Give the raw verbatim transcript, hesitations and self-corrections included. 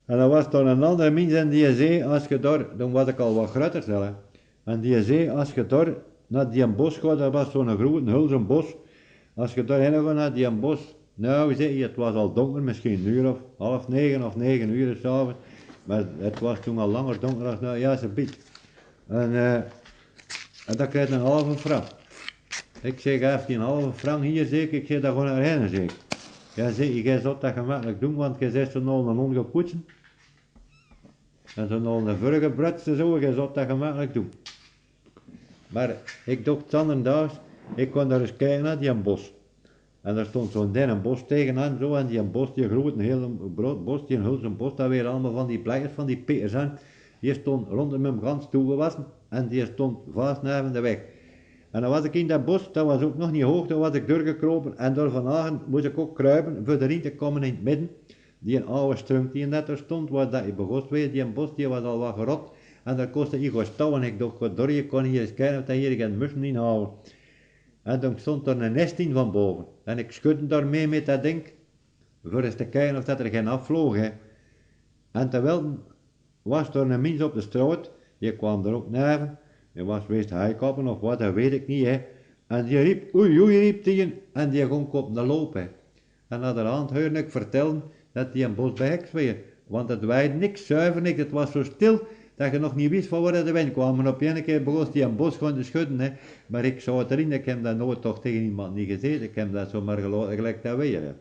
En d'r waas toen 'nen andere mins en dae zag: "As ge dao," toen waas ik al wat grutter zelf, "en dae zag: 'As ge dao nao dae bos gaot,'" dat waas zo'n groeëte hulzen bos, "'as ge dao hin gaot nao dae bos," nou, zag 'r, het waas al donker, misschien 'n uur of half negen of negen uur 's aoves, maar het waas toen al langer donker as nou, ja, zo'n bietje. En, eh, en dan krijg je 'n halve frank. Ik zeg: "Gaef die 'n halve frank hier," zeg ik, "ik zeg, dat gewoon naar hen," zeg ik. "Ja," zag 'r, "ge zult dat gemakkelijk doen, want ge zit zo noal 'nen hond gepoetsen. En zo noal 'ne vurge brutsen zo, ge zult dat gemakkelijk doen." Maar ik docht zanderdaags, ik kon daar eens kijken naar die bos. En daar stond zo'n denne bos tegenaan, zo, en die bos, die groeëte, 'n heel groeët bos, die hulzen bos, dat weer allemaal van die plekjes, van die peters aan. Die stond rondom hem gans toegewassen en die stond vast naven de weg. En dan was ik in dat bos, dat was ook nog niet hoog, daar was ik doorgekropen en door van agen moest ik ook kruipen voor erin te komen in het midden. Die 'n oude strunk die in dat er stond, waar dat ik begos weer, die 'n bos, die was al wat gerot. En daar kost ik gewoon stouwen, ik docht: "Godverdorie, ik kon hier eens kijken of dat hier geen mussen in houden." En toen stond er 'n nest in van boven. En ik schudde daarmee met dat ding, voor eens te kijken of dat er geen afvloog, hè. En terwijl was er 'ne mins op de straat, die kwam er ook naven. Die was wist heikoppen of wat, dat weet ik niet, hè. En die riep: "Oei, oei," riep die, en die ging op de loop, hè. En naderhand hoorde ik vertellen dat die 'n bos beheks weer. Want het waaide niks, zuiver niks. Het was zo stil dat je nog niet wist van waar de wind kwam. En op een keer begos die 'n bos gewoon te schudden, hè. Maar ik zou het erin, ik heb dat nooit toch tegen iemand niet gezegd. Ik heb dat zomaar gelaten, gelijk dat weer, hè.